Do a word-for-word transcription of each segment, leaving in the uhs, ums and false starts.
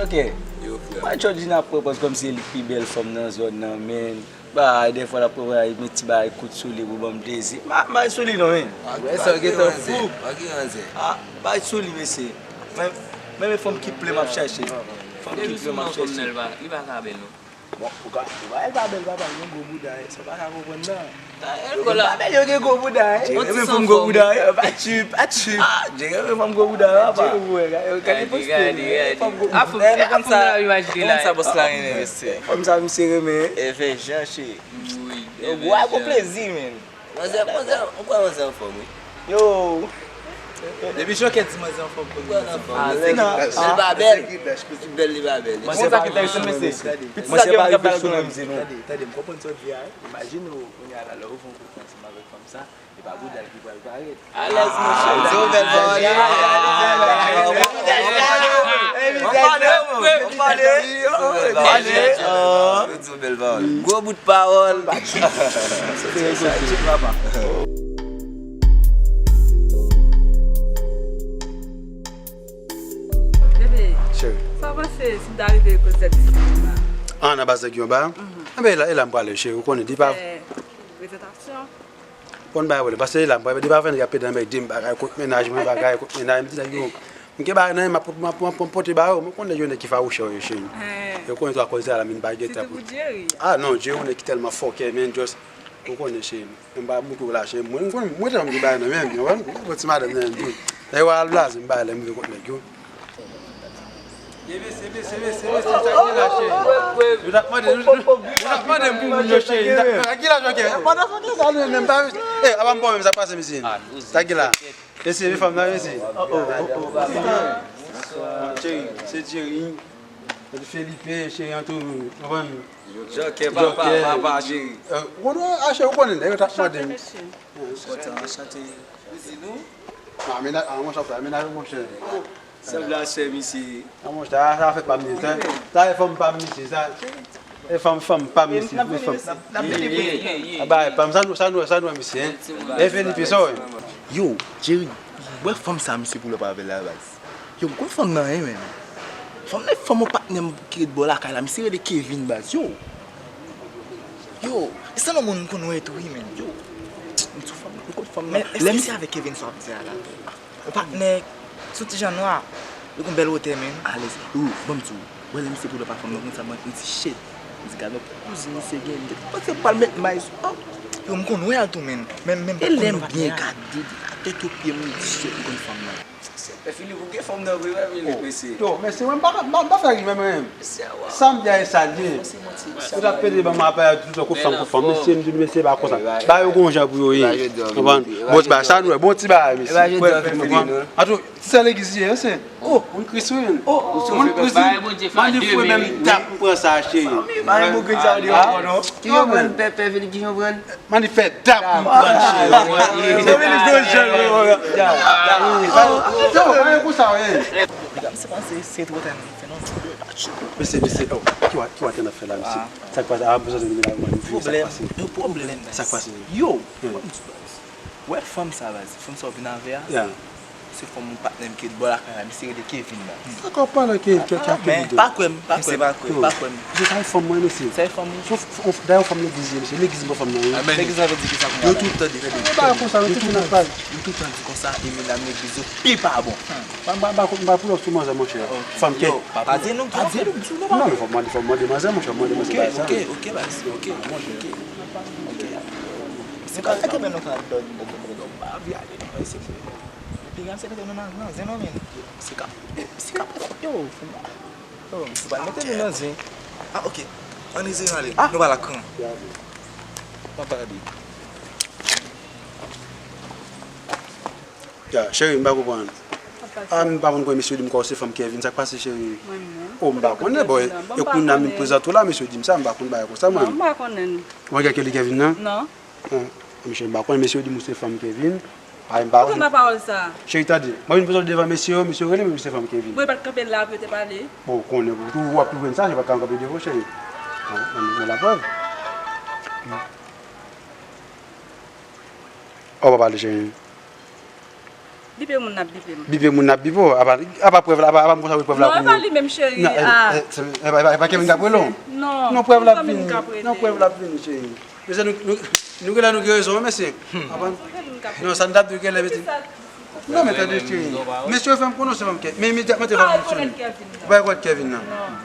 Ok. Yo, frè. Mwen Georgina pran pòz kòmsi se li k pi bèl fanm nan zòn nan, men. Ba, dèfwa l ap pran bagay, met ti bagay kout sou li pou ban m plezi. M pa mal sou li non, men. Wè sa, gentan fou. Wè ki ranzè. Ah, bay sou li, mesye. Men, men, men fanm ki ple m ap chache. Fanm ki ple m ap chache. Li pa ka bèl non. Bon, ou ka, ou pa, li pa bèl, papa, li gen gwo bouda, eh, sa w pa ka konprann nan. Yo gen pa bèl, yo gen gwo bouda, eh. Yo gen fanm gwo bouda, eh, pa tchip, pa tchip. Ah, Jerry gen fanm gwo bouda, papa. Jerry, wè, gade, gade poste li, eh, fanm gwo bouda. A fanm nan ap imajine la. Fanm sa bòs la renmen, mesye. Fanm sa misye renmen. Evè Jan, cheri. Yo gwo a gwo plezi, men. Manzè, manzè, ou kwè manzè anfòm, wi. Yo. Depi Jokè di manzè anfòm pou li. Ou kwè l anfòm. Ah, li pa bèl. Li bèl, li pa bèl. Mwen se pa rive sou non, mesye. Mwen se pa rive sou non, mesye, non. Tande, tande, m konprann sa w di a, wi. Imajine w, kounye a la, lè w fè yon koup ansanm avèk fanm sa, e pa bouda l ki pral parèt. Alèz, monchè. Di yon bèl pawòl. Di yon bèl pawòl. Gwo bout pawòl. Bebe, sa w panse si m ta rive rekòt zèb ki sou mwen la? Ah, nan baz nèg yo anba? Mhm. Enben, e la, e la m prale, cheri, ou konnen, di pa. Fè prezentasyon. Bon, bay pwoblèm, paske e la m prale, di pa fè nèg ap pede anmède m, bagay kont mennaj mwen, bagay kont mennaj, m di nèg yo, m gen bagay nan men m, m ap, m ap, m ap pote ba yo, mwen konn nèg yo nèg ki fawouchè yo ye, cheri. Yo konnen tou akoz de la, men bagay. Sitou pou Jerry. Ah non, Jerry, yon nèg ki tèlman fòkè, men just, ou konnen, cheri. M pa montre w la, cheri. Mwen, mwen, mwen, mwen, mwen, mwen, mwen, ti madanm nan, mwen. Lè yo al blaze, m bay lè m rive kot nèg yo. Mesye, mesye, mesye, mesye, sa ki la, cheri? Yo t ap mande, yo, yo, yo t ap mande m pou moun yo, cheri. Sa ki la, Jokè? Pandan sa ki la, nou menm pa, eh, apa m pa menm sa k pase, mesye? Sa ki la? Mesye, men fanm nan, mesye. Cheri, se Jerry. Felipe, cheri, an tou, konprann? Jokè, papa, papa, cheri. Ou konnen, a, cheri, ou konnen, nèg yo t ap mande m. Kontan, anchante. Ah, mennaj, ah, monchè, frè, mennaj, monchè. Sanble a sè misye. Ah, monchè, sa, sa fè pa m, sa, sa e fanm pa m, misye, sa. E fanm, fanm pa m, misye, men fanm. A, ba, e pa m, sa nou, sa nou, sa nou, misye, hein. E Felipe, sa, wè. Yo, Jerry, wè fanm sa, misye, pou lè pa avè l la, baz. Yo, m konn fanm nan, hein, menm. Fanm nan, fanm yon patnè m ki ret bò lakay la, misye rele Kevin, baz. Yo. Yo, e sa nan moun m konn wè tou, wi, menm. Yo. M sou fanm nan, m konn fanm nan. Lè misye avèk Kevin, sa w ap di a la. Yon patnè, se yon ti jan nwa. Li gon bèl wotè, menm. Alèz. Yo, ban m di w. Wè, lè misye pou lè pa fanm nan, konn sa, mwen, m di, shit. M di, gad yon kouzin misye gen. M te panse pral met may sou. Oh. Yo, m konn wè l tou, menm. Menm, menm. E lè m byen gade, tèt o pye m, m di, shit, m konn fanm nan. Pè Filip, ou gen fanm nan vre, wè, Filip, mesye. Yo, mesye, mwen m pa, m pa, m pa fè rimè, mwen menm. Sa m di a, e sa l ye. Yo t ap pede ban m apayay tout tan kou fanm, kou fanm. Mesye, m di nou, mesye, pa konsa. Ba yo gon jan pou yo ye. Konprann? Bon ti bagay, sa nou wè, bon ti bagay, mesye. Konprann? Atou, ti sè legliz li ye, mesye. Oh, moun Kris wi, menm. Moun Kris wi. Mande fwe menm tap m pran sa, cheri. Pa gen moun Kris sa di ankò, non. Ki yo pran pè, pè Filip, ki yo pran? Mande fè dap m pran cheri. Yo vin di jèn yo. Yo, pa gen konsa, wi. Mesye, panse se twò ta nan fè non. Mesye, mesye, oh, ki wa, ki wa te nan fè la, mesye? Sa k pase? Ah, bezwen de mennaj mwen, sa k pase? Yon pwoblèm. Sa k pase? Yo, wè fanm sa, baz. Fanm sa w vin avè a. Se fanm yon patnè m ki ret bò lakay la, misye rele Kevin la. Sa k ap pale Kevin, Kevin, Kevin? Pa kwè m, pa kwè m, pa kwè m. Misye sa e fanm mwen, mesye. Sa e fanm ou? Dayè yon fanm legliz ye, mesye. Legliz m pran fanm nan, wi. Legliz la vle di kisa kounye a la? Yo tout tande, tande. Yo tout tande, yo tout tande konsa, e medam legliz yo pi pa bon. M pa, m pa, m pa, m pa pou lòt sou manzè, monchè. Fanm kè. Pa di nou, pa di nou. Non, men fò m mande, fò m mande manzè, monchè, mande manzè bagay sa. Ok, ok, baz, ok, ok, ok. Se pa sa ke men nou ka dòmi, dòmi, dòmi, dòmi, pa anvi ale, non, mesye. Piga se mete nou nan, nan zen non, men. Se ka, se ka, yo, yo, se pa mete nou nan zen. Ah, ok. Ann eseye ale. Nou pa lakran. Mwen pa gade. Ya, cheri, m pa konprann. Ah, m pa konn kòman mesye di m kò se fanm Kevin. Sa k pase, cheri? Oh, m pa konnen, boy. E kounye a m prezante w la, mesye di m sa, m pa konn bagay konsa, mwen. Non, m pa konnen. Ou pa gen kè li Kevin nan? Non. Bon, mesye, m pa konnen, mesye yo di m ou se fanm Kevin. Ay, m pa konnen. Ou konn pawòl sa? Cheri, tande. Mwen vin poze w devan mesye yo, mesye yo rele m, ou se fanm Kevin. Bon, yo pa t kanpe la pou yo te pale? Bon, ou konnen, pou tou w ap tou jwenn sa, yo pa t ka kanpe devan w, cheri. Bon, men, men laprèv. Ou pa pale, cheri. Bipe moun n ap bipe m. Bipe moun n ap bipe w. Apa, apa prèv la, apa, apa m konsa wi prèv la. Non, e pa li menm, cheri. Non, e, e, e, e pa, e pa Kevin k ap rele w? Non, non, prèv la ap vini. Non, prèv la ap vini, cheri. Mesye, nou, nou, nou gen lè nou gen rezon, wi, mesye. Apa, non, sa n t ap di w gen lè, mesye. Non, men tande, cheri. Mesye yo fè m konnen se pa m Kevin. Men imedyatman te fè m konnen. Ou pa rekonèt Kevin nan? Non.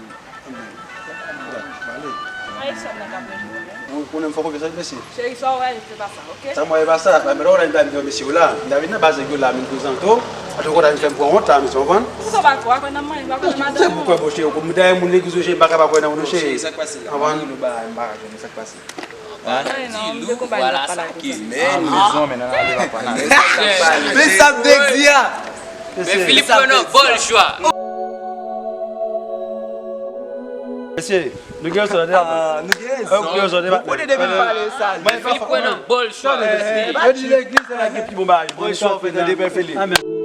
Ou konnen m fè konfyans avèk mesye. Cheri, sa w wè, se pa sa, ok? Sa m wè, e pa sa. Mwen, lè w wè m pa vin mesye yo la. M ta vin nan baz nèg yo la, m vin prezante w. Atò, w ta vin fè m pran wont la, mesye, w konprann? Poukisa w pa kwè nan mwen, w pa kwè nan madanm ou? Poukisa m kwè, bon, cheri, m dèyè moun legliz yo, cheri, m pa ka pa kwè nan moun, cheri. Cheri, sa k pase la? Konprann? Nou ba, m pa ka jwenn, sa k pase? Di nou, vwala sa ki men nou. Men sa m te di a. Men Philippe pran nan bòl chwa. Mesye, nou gen rezon, nou gen rezon. Nou gen rezon. Ou konnen depi m pale sa. Men Philippe pran nan bòl chwa. Yo di legliz se la gen pi bon bagay. Bon chwa, tande Pè Philippe.